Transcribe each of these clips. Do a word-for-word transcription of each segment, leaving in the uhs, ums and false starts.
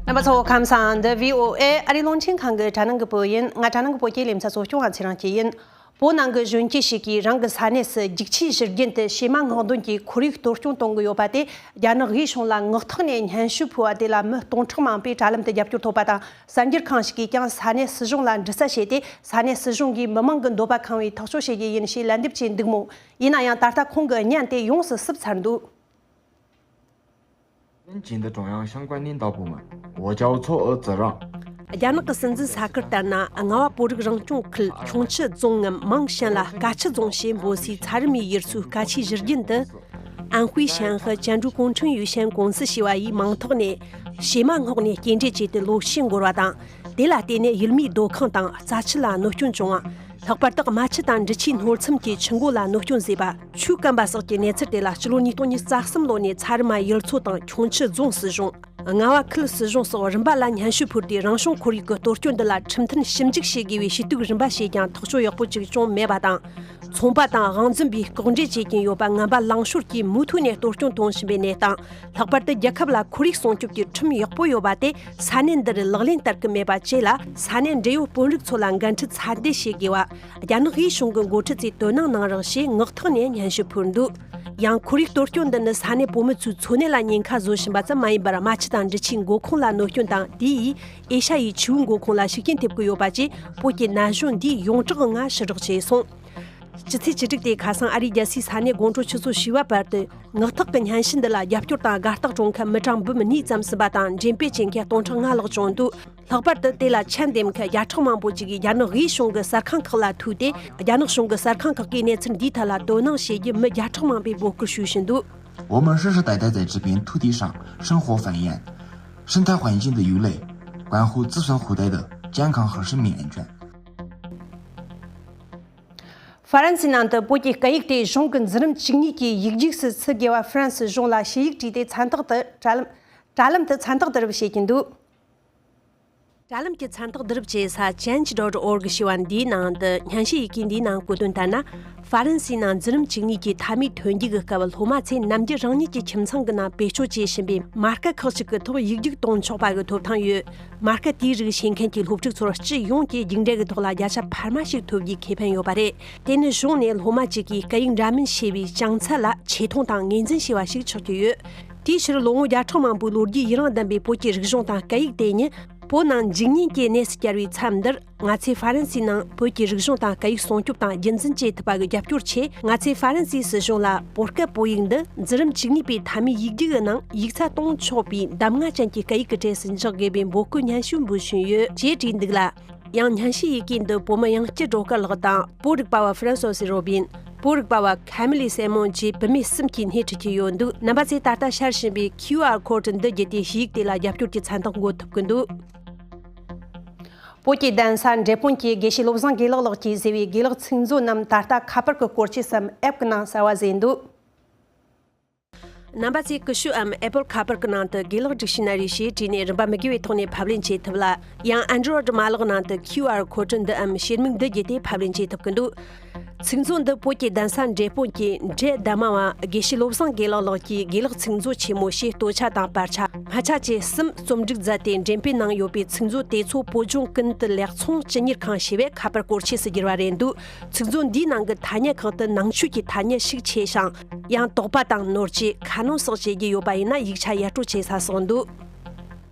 རྣམ་པ་ཚོ་ཁམས་བཟང་། འདི་བྷི་ཨོ་ཨེ་ཨ་རིའི་རླུང་འཕྲིན་ཁང་གི་དྲ་སྣང་གི་བོད་ཡིན། ང་དྲ་སྣང་གི་བོད་སྐད་ལེ་ཚན་གཙོ་སྐྱོང་བ་ཚེ་རིང་སྐྱིད་ཡིན། བོད་ནང་གི་གཞོན་སྐྱེས་ཤིག་གིས་རང་གི་ས་གནས་སུ་རྒྱུག་ཆས་བཞུར་རྒྱུན་དུ་བྱེ་མ་སྔོག་འདོན་གྱི་ཁོར་ཡུག་གཏོར་སྐྱོན་གཏོང་གི་ཡོད་པ་དེ་རྒྱ་ནག་དབུས་གཞུང་ལ་ངག་ཐོག་ནས་སྙན་ཞུ་ཕུལ་བ་དེ་ལ་མི་སྟོང་ཕྲག་མང་པོས་དྲ་ལམ་དུ་རྒྱབ་སྐྱོར་ཐོབ་པ་དང་། གསར་འགྱུར་ཁང་ཞིག་གིས་ཀྱང་ས་གནས་སྲིད་གཞུང་ལ་འདྲི་རྩད་བྱས་ཏེ། ས་གནས་སྲིད་གཞུང་གིས་མི་མང་གི་འདོད་པ་ཁེངས་པའི་ཐག་གཅོད་བྱེད་རྒྱུ་ཡིན་ཞེས་ལན་འདེབས་བྱས་འདུག་མོད། ཡིན་ན་ཡང་ད་ལྟ་ཁོང་གི་བརྙན་དེ་ཡོངས་སུ་བསུབ་ཚར་འདུག། 北京的中央相关领导部门，我叫错愕子让。 རྒྱ་ནག་གི་སྲིད་འཛིན་ས་ཁུལ་ལྟར་ན། རྔ་བ་བོད་རིགས་རང་སྐྱོང་ཁུལ་ཁྱུང་མཆུ་རྫོང་ངམ་མིང་གཞན་ལ་དཀའ་ཆུ་རྫོང་ཞེས་འབོད་སའི་ཚ་རུ་མའི་ཡུལ་ཚོའི་སྐད་ཆའི་བཞུར་རྒྱུན་དུ། 安徽宣和建筑工程有限公司 ཞེས་པ་ཡིས་མིང་ཐོག་ནས་བྱེ་མ་སྔོག་ནས་སྐྱེལ་འདྲེན་བྱས་ཏེ་ལོ་ཕྱེད་འགོར་བ་དང་། དེ་ལ་བརྟེན་ནས་ཡུལ་མིའི་སྡོད་ཁང་དང་རྩྭ་ཆུ་ལ་གནོད་སྐྱོན་བྱུང་བ། ལྷག་པར་དུ་རྨ་ཆུ་དང་འབྲི་ཆུའི་སྣོད་མཚམས་ཀྱི་ཆུ་མགོ་ལ་གནོད་སྐྱོན་བཟོས་པ། ཆུས་བསྐམས་པ་སོགས་ཀྱི་གནས་ཚུལ་དེ་ལ་སྤྱི་ལོ་ཉིས་སྟོང་ཉི་ཤུ་རྩ་གསུམ་ལོ་ནས་ཚ་རུ་མ་ཡུལ་ཚོ་དང་ཁྱུང་མཆུ་རྫོང་སྲིད་གཞུང་། རྔ་བ་ཁུལ་སྲིད་གཞུང་སོགས་རིམ་པ་ལ་སྙན་ཞུ་ཕུལ་ཏེ། རང་བྱུང་ཁོར་ཡུག་གི་གཏོར་སྐྱོན་འདི་ལ་ཁྲིམས་མཐུན་ཞིབ་འཇུག་བྱེད་དགོས་པའི་ཞུ་གཏུག་རིམ་པ་བྱས་ཀྱང་ཐག་གཅོད་ཡག་པོ་ཅིག་བྱུང་མེད་པ་དང་། ཚོང་པ་དང་དབང་འཛིན་པས་ལྐོག་འདྲེན་བྱེད་ཀྱིན་ཡོད་པ། ངན་པ་ལངས་ཤོར་གྱིས་མུ་མཐུད་ནས་གཏོར་སྐྱོན་གཏོང་བཞིན་པའི་གནས་སྟངས། ལྷག་པར་དུ་རྒྱལ་ཁབ་ལ་ཁོར་ཡུག་སྲུང་སྐྱོབ་ཀྱི་ཁྲིམས་ཡག་པོ་ཡོད་པ་དེ་ས་གནས་འདིར་ལག་ལེན་བསྟར་གྱི་མེད་པ་བཅས་ལ། ས་གནས་འབྲེལ་ཡོད་དཔོན་རིགས་ཚོ་ལ་འགན་འཁྲི་ཚད་ལྡན་བྱེད་དགོས་པ། རྒྱ་ནག་དབུས་གཞུང་གི་འགོ་ཁྲིད་ཚོས་དོ་སྣང་གནང་རོགས་ཞེས་ངག་ཐོག་ནས་སྙན་ཞུ་ཕུལ་འདུག། ཡང་ཁོར་ཡུག་གཏོར་སྐྱོན་འདི་ནི་ས་གནས་བོད་མི་ཚོའི་འཚོ་གནས་ལ་ཉེན་ཁ་བཟོ་བཞིན་པ་ཙམ་མ་ཡིན་པར། རྨ་ཆུ་དང་འབྲི་ཆུའི་མགོ་ཁུངས་ལ་གནོད་སྐྱོན་དང་། དེ་ཡིས་ཨེ་ཤ་ཡའི་ཆུ་བོའི་མགོ་ཁུངས་ལ་ཤུགས་རྐྱེན་ཐེབས་ཀྱི་ཡོད་པ་བཅས། བོད་ཀྱི་ན་གཞོན་འདིས་ཡོངས་གྲགས་ངང་ཕྱིར་སྒྲོག་བྱས་སོང་། ཕྱི་ཚེས་བཅུ་དྲུག་སྟེ་ཁ་སང་ཨ་རིའི་རྒྱལ་སའི་ས་གནས་དགོང་དྲོ་ཆུ་ཚོད་བཞི་པ་བར་དུ། ངག་ཐོག་གི་སྙན་ཞུ་འདི་ལ་རྒྱབ་སྐྱོར་དང་དགའ་རྟགས་སྤྲོད་མཁན་མི་གྲངས་འབུམ་གཉིས་ཙམ་ཟིན་པ་དང་། འགྲེམས་སྤེལ་བྱེད་མཁན་སྟོང་ཕྲག་ལྔ་ལྷག་བྱུང་འདུག། ལྷག་པར་དུ་དེ་ལ་ཆད་འདེབས་མཁན་བརྒྱ་ཕྲག་མང་པོ་ཅིག་གིས་རྒྱ་ནག་དབུས་གཞུང་གི་གསར་ཁང་ཁག་ལ་ཐུག་སྟེ། རྒྱ་ནག་གཞུང་གི་གསར་ཁང་ཁག་གིས་གནས་ཚུལ་འདིའི་ཐད་ལ་དོ་སྣང་བྱེད་རྒྱུ་མི་བརྒྱ་ཕྲག་མང་པོས་འབོད་སྐུལ་ཞུས་བཞིན་འདུག། 我们世世代代在这片土地上生活繁衍，生态环境的优劣关乎子孙后代的健康和生命安全。 ཧྥ་རན་སིའི་ནང་དུ་བོད་ཀྱི་སྐད་ཡིག་དེ་གཞུང་གི་འཛིན་རིམ་བཅུ་གཉིས་ཀྱི་ཡིག་རྒྱུགས་སུ་ཚུད་དགོས་པ་ཧྥ་རན་སི་གཞུང་ལ་ཞུ་ཡིག་བྲིས་ཏེ། མཚན་རྟགས་དེ་དྲ་ལམ་དྲ་ལམ་དུ་མཚན་རྟགས་བསྡུ་རུབ་བྱེད་ཀྱིན་འདུག། དྲ་ལམ་གྱི་མཚན་རྟགས་བསྡུ་རུབ་བྱེད་ས་change dot org ཞེས་པ་འདིའི་ནང་དུ། སྙན་ཞུ་ཡི་གེ་འདིའི་ནང་བཀོད་དོན་ལྟར་ན། ཧྥ་རན་སིའི་ནང་འཛིན་རིམ་བཅུ་གཉིས་ཀྱི་མཐའ་མའི་ཐོན་རྒྱུགས་ཀྱི་སྐབས། སློབ་མ་ཚོས་ནམ་རྒྱུན་རང་ཉིད་ཀྱི་ཁྱིམ་ཚང་གི་ནང་བེད་སྤྱོད་བྱེད་བཞིན་པའི་མ་རྐ་ཁག་ཅིག་གི་ཐོག་ཡིག་རྒྱུགས་གཏོང་ཆོག་པ་གི་ཐོབ་ཐང་ཡོད། མ་རྐ་དེའི་རིགས་ཤེས་མཁན་གྱི་སློབ་ཕྲུག་ཚོར་སྤྱི་ཡོངས་ཀྱི་རྒྱུགས་འབྲས་ཀྱི་ཐོག་ལ་བརྒྱ་ཆ་འཕར་མ་ཞིག་ཐོབ་རྒྱུའི་ཁེ་ཕན་ཡོད་པ་རེད། དེ་ནི་གཞུང་ནས་སློབ་མ་གཅིག་གིས་སྐད་ཡིག་འདྲ་མིན་ཤེས་པའི་བྱང་ཚད་ལ་ཆེ་མཐོང་དང་ངོས་འཛིན་བྱས་པ་ཞིག་ཆགས་ཀྱི་ཡོད། དེའི་ཕྱིར་ལོ་ངོ་བརྒྱ་ཕྲག་མང་པོའི་ལོ་རྒྱུས་ཡི་རང་ལྡན་པའི་བོད་ཀྱི་རིག་གཞུང་དང་སྐད་ཡིག་དེ་ཉིད། བོད་ནང་འཇིག་ཉེན་གྱི་གནས་སུ་གྱར་བའི་མཚམས་འདིར། ང་ཚོས་ཧྥ་རན་སིའི་ནང་བོད་ཀྱི་རིག་གཞུང་དང་སྐད་ཡིག་སྲུང་སྐྱོབ་དང་རྒྱུན་འཛིན་བྱེད་ཐུབ་པ་གི་རྒྱབ་སྐྱོར་ཆེད། ང་ཚོས་ཧྥ་རན་སིའི་སྲིད་གཞུང་ལ། བོད་སྐད་བོད་ཡིག་འདི་འཛིན་རིམ་བཅུ་གཉིས་པའི་མཐའ་མའི་ཡིག་རྒྱུགས་ཀྱི་ནང་ཡིག་ཚད་གཏོང་ཆོག་པའི་གདམ་ང་ཅན་གྱི་སྐད་ཡིག་གི་གྲས་སུ་འཇོག་དགོས་པའི་འབོད་སྐུལ་སྙན་ཞུ་འབུལ་བཞིན་ཡོད་ཅེས་བྲིས་འདུག་ལ། ཡང་སྙན་ཞུ་ཡི་གེ་འདི་བོད་མི་དབྱངས་སྐྱིད་སྒྲོལ་དཀར་ལགས་དང་། བོད་རིག་པ་བ་ཧྥ་རན་སོ་སི་རོ་བིན། བོད་རིག་པ་བ་ཁ་མི་ལི་སེ་མོན་བཅས་བུད་མེད་གསུམ་གྱིས་སྣེ་ཁྲིད་ཀྱི་ཡོད་འདུག། རྣམ་པ་ཚོས་ད་ལྟ་ཤར་བཞིན་པའི་ཁིའུ་ཨར་ཀོ་ཌི་འདི་བརྒྱུད་དེ་ཞུ་ཡིག་དེ་ལ་རྒྱབ་སྐྱོར་གྱི་མཚན་རྟགས་འགོད་ཐུབ་ཀྱི་འདུག། བོད་ཀྱི་གདན་ས་འབྲས་སྤུངས་ཀྱི་དགེ་བཤེས་བློ་བཟང་དགེ་ལེགས་ལགས་ཀྱིས་བཟོས་པའི་དགེ་ལེགས་ཚིག་མཛོད་རྣམས་ད་ལྟ་ཁ་པར་གྱི་སྐོར་ཆས་སམ་ཨེབ་ཀྱི་ནང་གསར་བ་བཟོས་འདུག། རྣམ་པ་ཚོས་ཀི་ཤུའམ་ཨེ་པལ་ཁ་པར་གྱི་ནང་དུ་དགེ་ལེགས་སྒྲིག་ཤིང་ན་རེ་ཞེས་བྲིས་ནས་རིན་པ་མི་དགོས་པའི་ཐོག་ནས་ཕབ་ལེན་བྱེད་ཐུབ་ལ། ཡང་ཨན་ཌོ་རོ་ཌི་མ་ལག་ནང་དུ་ཁིའུ་ཨར་ཀོ་ཌི་འདིའམ་ཕྱེད་མིག་འདི་བརྒྱུད་དེ་ཕབ་ལེན་བྱེད་ཐུབ་ཀྱི་འདུག། ཚིག་མཛོད་འདི་བོད་ཀྱི་གདན་ས་འབྲས་སྤུངས་ཀྱི་འབྲས་ཟླ་མ་བ་དགེ་བཤེས་བློ་བཟང་དགེ་ལེགས་ལགས་ཀྱིས་དགེ་ལེགས་ཚིག་མཛོད་ཆེན་མོ་ཞེས་སྟོད་ཆ་དང་བར་ཆ། སྔ་ཆ་བཅས་གསུམ་རྩོམ་སྒྲིག་མཛད་དེ་འགྲེམས་སྤེལ་གནང་ཡོད་པའི་ཚིག་མཛོད་དེ་ཚོ་བོད་ལྗོངས་ཀུན་ཏུ་ལེགས་ཚོང་སྤྱི་གཉེར་ཁང་ཞེས་པའི་ཁ་པར་སྐོར་ཆས་སུ་བསྒྱུར་བ་རེད་འདུག། ཚིག་མཛོད་འདིའི་ནང་གི་ཐ་སྙད་ཁག་ཏུ་ནང་ཆོས་ཀྱི་ཐ་སྙད་ཤུགས་ཆེ་ཞིང་། ཡང་དོགས་པ་དང་ནོར་བཅོས་ཁ་སྣོན་སོགས་བྱེད་རྒྱུ་ཡོད་པ་ཡིན་ན་ཡིག་ཆ་ཡར་སྤྲོད་བྱེད་ས་སོགས་འདུག།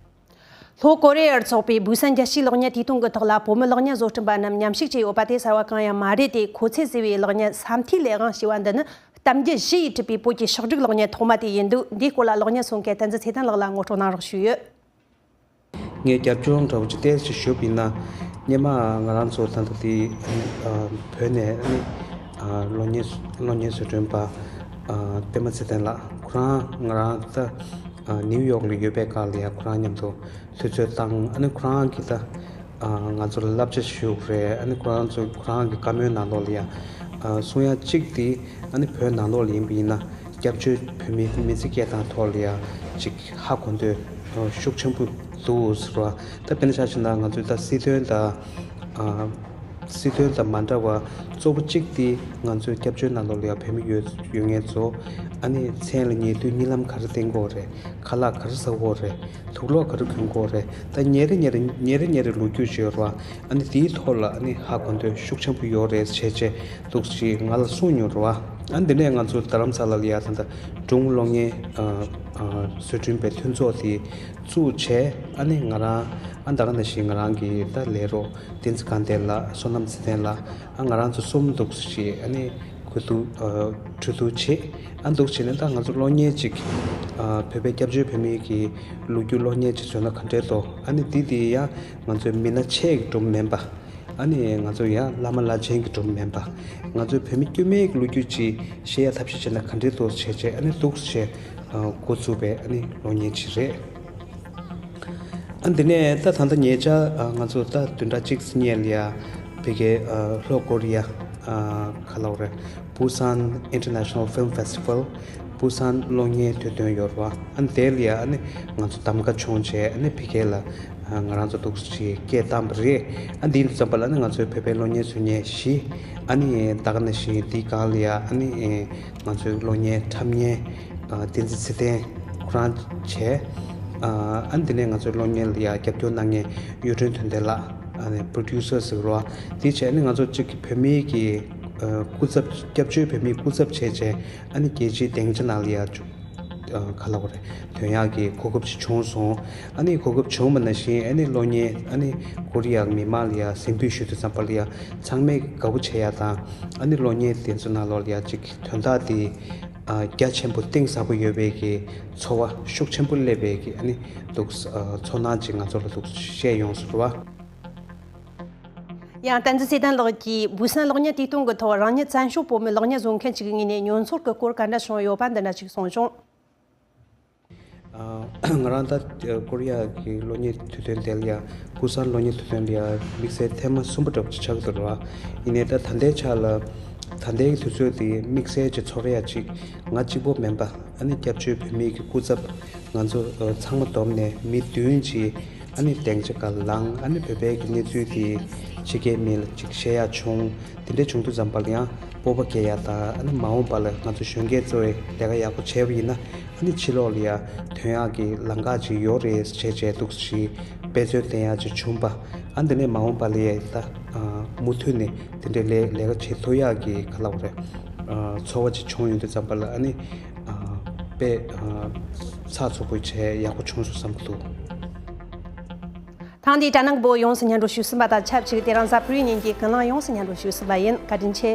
ལྷོ་ཀོ་རི་ཡར་འཚོགས་པའི་བྷུ་སན་རྒྱལ་སྤྱིའི་གློག་བརྙན་དུས་སྟོན་གྱི་ཐོག་ལ་བོད་མི་གློག་བརྙན་བཟོ་སྐྲུན་པ་རྣམས་མཉམ་ཞུགས་བྱས་ཡོད་པ་དེ་གསར་བ་གང་ཡང་མ་རེད་དེ། ཁོ་ཚོས་བཟོས་པའི་གློག་བརྙན་ས་མཐའི་ལས་དབང་ཞེས་པ་འདི་ནི་གཏམ་རྒྱུད་བཞི་ཡིས་གྲུབ་པའི་བོད་ཀྱི་ཕྱོགས་བསྒྲིགས་གློག་བརྙན་ཐོག་མ་དེ་ཡིན་འདུག། འདིའི་སྐོར་ལ་གློག་བརྙན་བཟོ་མཁན་བསྟན་འཛིན་ཚེ་བརྟན་ལགས་ལ་ངོ་སྤྲོད་གནང་རོགས་ཞུས་ཡོད། ངས་རྒྱབ་ལྗོངས་འདྲ་བོ་ཅིག་ཏོག་ཙམ་ཞུས་པ་ཡིན་ན། སྔོན་མ་ང་རང་ཚོ་ད་ལྟ་དེ་བོད་ནས་ཨ་ནི་གློག་བརྙན་གློག་བརྙན་བཟོ་སྐྲུན་པ་པད་མ་ཚེ་བརྟན་ལགས། ཁོ་རང་ང་རང་ད་ནིའུ་ཡོག་ལ་ཡོད་པའི་སྐབས་ལ་ཡང་ཁོ་རང་མཉམ་དུ་དུས་ཚོད་བཏང་། ཨ་ནི་ཁོ་རང་གིས་ད་ང་ཚོ་ལ་བསླབ་བྱ་ཞུས་རེད། ཨ་ནི་ཁོ་རང་ཚོ་ཁོ་རང་གི་བཀའ་མོལ་ནང་ལོགས་ལ་ཡང་གསུང་ཡ་གཅིག་དེ། ཨ་ནི་བོད་ནང་ལོགས་ལ་ཡིན་པ་ཡིན་ན། སྐྱབས་བཅོལ་བོད་མིའི་མི་ཚེ་སྐྱེལ་སྟངས་ཐོག་ལ་ཡང་ཅིག་ཧ་གོ་འདོད་ཤུགས་ཆེན་པོ་འདུག་ཟེར་བ། ད་དཔེར་ན་ཆ་བཞག་ན་ང་ཚོའི་ད་སྲིད་དོན་དང་ཨ་ སྲིད་དོན་དང་མ་འདྲ་བ་གཙོ་བོ་གཅིག་དེ་ང་ཚོའི་སྐྱབས་བཅོལ་ནང་ལོགས་ལ་ཡང་བོད་མི་ཡོད་ཡོད་མཁན་ཚོ། ཨ་ནི་མཚན་ལ་ཉེ་དུས་གཉིད་ལམ་ག་རེ་བསྟེན་དགོས་རེད། ཁ་ལག་ག་རེ་ཟ་དགོས་རེད། དུག་ལོག་ག་རེ་གོན་དགོས་རེད། ད་ཉེ་རེ་ཉེ་རེ་ཉེ་རེ་ཉེ་རེ་ལོ་རྒྱུས་ཅིག་ཡོད་རེད་བ། ཨ་ནི་དེའི་ཐོག་ལ་ཨ་ནི་ཧ་གོ་འདོད་ཤུགས་ཆེན་པོ་ཡོད་རེད་བྱས་བྱས་འདུག་ཅིག་ང་ལ་གསུངས་མྱོང་རེད་བ། ཨ་ནི་འདི་ནས་ང་ཚོ་རྡ་རམ་ས་ལ་ལ་ཡ་ད་ལྟ་སྒྲུང་གློག་བརྙན་ཨ་ཨ་བཟོ་སྐྲུན་པའི་མཐུན་ཚོགས་དེ་བཙུགས་བྱས། ཨ་ནི་ང་རང་ཨ་ད་ག་ནང་བཞིན་ང་རང་གི་ད་ལས་རོགས་བསྟན་འཛིན་དགའ་ལྡན་ལགས། བསོད་ནམས་ཚེ་བརྟན་ལགས། ཨ་ང་རང་ཚོ་གསུམ་འདུག་ཅིག་ཨ་ནི་གོ་བསྡུར་ཨ་གྲོས་བསྡུར་བྱེད། ཨ་འདུག་བྱས་ནས་ད་ང་ཚོ་གློག་བརྙན་ཅིག་ཨ་བོད་པའི་སྐྱབས་བཅོལ་བོད་མིའི་གི་ལོ་རྒྱུས་གློག་བརྙན་ཅིག་བཟོས་ན་ག་འདྲས་འདུག་ཨ་ནི་འདི་དེ་ཡང་ང་ཚོའི་མི་སྣ་ཆེ་གི་སྒྲུང་མིན་པ། ཨ་ནི་ང་ཚོ་ཡང་བླ་མ་བླ་ཆེན་གྱི་སྒྲུང་མིན་པ། ང་ཚོའི་བོད་མི་དཀྱུས་མའི་གི་ལོ་རྒྱུས་ཅིག་བཤད་ཡ་ཐབས་ཤེས་བྱས་ན་ག་འདྲས་འདུག་བྱས་བྱས་ཨ་ནི་འདུག་བྱས་ཨ་འགོ་བཙུགས་པའི་ཨ་ནི་གློག་བརྙན་ཅིག་རེད། ཨ་འདི་ནས་ད་ད་ལྟ་ཉེ་ཆར་ཨ་ང་ཚོ་ད་བདུན་ཕྲག་གཅིག་ཙམ་སྔོན་ལ་ཡ་བོད་ཀྱི་ཨ་ལྷོ་ཀོ་རི་ཡ་ཨ་ག་ལབ་རེད། Busan International Film Festival། པུ་སན་གློག་བརྙན་དུས་སྟོན་ཡོད་རེད་བ། ཨ་ནི་དེ་ལ་ཡ་ཨ་ནི་ང་ཚོ་གདམ་ག་བྱུང་བྱས་ཨ་ནི་ཕ་གི་ལ་ཨ་ང་རང་ཚོ་འདུག་སེ་སྐད་བཏང་བ་རེད། ཨ་འདི་ཙམ་པ་ལ་ཨ་ནི་ང་ཚོའི་བོད་པའི་གློག་བརྙན་བཟོ་མཁན་བཞི། ཨ་ནི་ད་ག་ནང་བཞིན་འདི་སྒང་ལ་ཡ་ཨ་ནི་ང་ཚོའི་གློག་བརྙན་འཁྲབ་མཁན་ཨ་བསྟན་འཛིན་ཚེ་བརྟན་ཁོ་རང་བྱས། ཨ་ཨ་ནི་དེ་ནས་ང་ཚོའི་གློག་བརྙན་ལ་ཡ་རྒྱབ་སྐྱོར་གནང་མཁན་གཡུ་སྒྲོན་དོན་ལྡན་ལགས། ཨ་ནི་པྲོ་ཌིའུ་སར་ཟེར་བ་དེ་བྱས་ཨ་ནི་ང་ཚོ་གཅིག་བོད་མིའི་གི་ཨ་སྐུ་ཚབ་སྐྱབས་བཅོལ་བོད་མིའི་སྐུ་ཚབ་བྱས་བྱས་ཨ་ནི་རྒྱལ་སྤྱིའི་སྡིངས་ཆ་ནང་ལ་ཡ་ཨ་ག་ལབ་དགོས་རེད། ཐོན་ཡག་གི་གོ་སྐབས་ཅིག་བྱུང་སོང་། ཨ་ནི་གོ་སྐབས་བྱུང་བ་ནང་བཞིན་ཨ་ནི་གློག་བརྙན་ཨ་ནི་ཀོ་རི་ཡ་མི་མང་ལ་ཡ་གཟིགས་འབུལ་ཞུ་དུས་ཙམ་པ་ལ་ཡ་ཚང་མས་དགའ་པོ་བྱེད་ཡ་དང་། ཨ་ནི་གློག་བརྙན་དེ་ཚོ་ནང་ལོགས་ལ་ཡ་ཅིག་དོན་དག་དེ་ཨ་རྒྱ་ཆེན་པོ་གཏིང་ཟབ་པོ་ཡོད་པའི་གི་ཚོར་བ་ཤུགས་ཆེན་པོ་སླེབས་པའི་གི་ཨ་ནི་འདུག་ཨ་ཚོར་སྣང་ཅིག་ང་ཚོ་ལ་འདུག་བཤད་ཡོང་སོང་རེད་བ། ཡང་བསྟན་འཛིན་ཚེ་བརྟན་ལགས་ཀྱིས་བུ་སན་གློག་བརྙན་དུས་སྟོན་གྱི་ཐོག་རང་ཉིད་བཙན་བྱོལ་བོད་མི་གློག་བརྙན་བཟོ་མཁན་ཞིག་གི་ངོས་ནས་མྱོང་ཚོར་གྱི་སྐོར་ག་འདྲ་བྱུང་ཡོད་པ་འདི་འདྲ་ཞིག་གསུངས་བྱུང་། ཨ་ང་རང་ད་ཀོ་རི་ཡ་གི་གློག་བརྙན་དུས་སྟོན་དེ་ལ་ཡ་པུ་སན་གློག་བརྙན་དུས་སྟོན་ལ་ཡ་དམིགས་བསལ་ཐེངས་མ་གསུམ་པ་འདྲ་པོ་ཅིག་ཆགས་ཀྱི་འདུག་ར། ཡིན་ནའི་ད་ད་ལྟའི་ཆ་ལ་ད་ལྟའི་དུས་ཚོད་དེ་དམིགས་བསལ་གྱི་ཚོར་ཡ་ཅིག་ང་གཅིག་པོ་མིན་པ། ཨ་ནི་སྐྱབས་བཅོལ་བོད་མིའི་གི་སྐུ་ཚབ་ང་ཚོ་ཚང་མ་བསྡོམས་ནས་མི་བདུན་ཅིག་ཨ་ནི་སྡིངས་ཆ་སྒང་ལངས། ཨ་ནི་བོད་པའི་གི་གནས་ཚུལ་དེ་ཕྱི་རྒྱལ་མི་ལ་ཅིག་བཤད་ཡ་བྱུང་། དེ་འདྲ་བྱུང་དུས་ཙམ་པ་ལ་ཡང་སྤོབས་པ་སྐྱེ་ཡ་དང་། ཨ་ནི་མ་འོངས་པ་ལ་ང་ཚོ་གཞོན་སྐྱེས་ཚོས་ལས་ཀ་ཡག་པོ་བྱས་པ་ཡིན་ན་ཨ་ནི་ཕྱི་ལོགས་ལ་ཡ་ཐོན་ཡག་གི་ལམ་ཁ་ཅིག་ཡོད་རེད་བྱས་བྱས་འདུག་སེ་དཔེ་མཚོན་བསྟན་ཡག་ཅིག་བྱུང་པ། ཨ་འདི་ནས་མ་འོངས་པ་ལ་ཡ་ད་མུ་མཐུད་ནས་དེ་འདྲའི་ལས་ལས་ཀ་བྱེད་ཐུབ་ཡག་གི་ག་ལབ་དགོས་རེད། ཚོར་བ་ཅིག་བྱུང་ཡོང་དུས་ཙམ་པ་ལ་ཨ་ནི་དཔེ་ཚགས་ཚུད་པོ་བྱས་ཡག་པོ་བྱུང་སོང་བསམ་གྱི་འདུག། ཐེངས་འདིའི་དྲ་ནང་གི་བོད་ཡོངས་སུ་སྙན་སྒྲོན་ཞུས་ཟིན་པ་དང་ཆབས་ཅིག་དེ་རིང་གཟའ་ཕུར་བུའི་ཉིན་གྱི་ཀུན་གླེང་ཡོངས་སུ་སྙན་སྒྲོན་ཞུས་ཟིན་པ་ཡིན། བཀའ་དྲིན་ཆེ།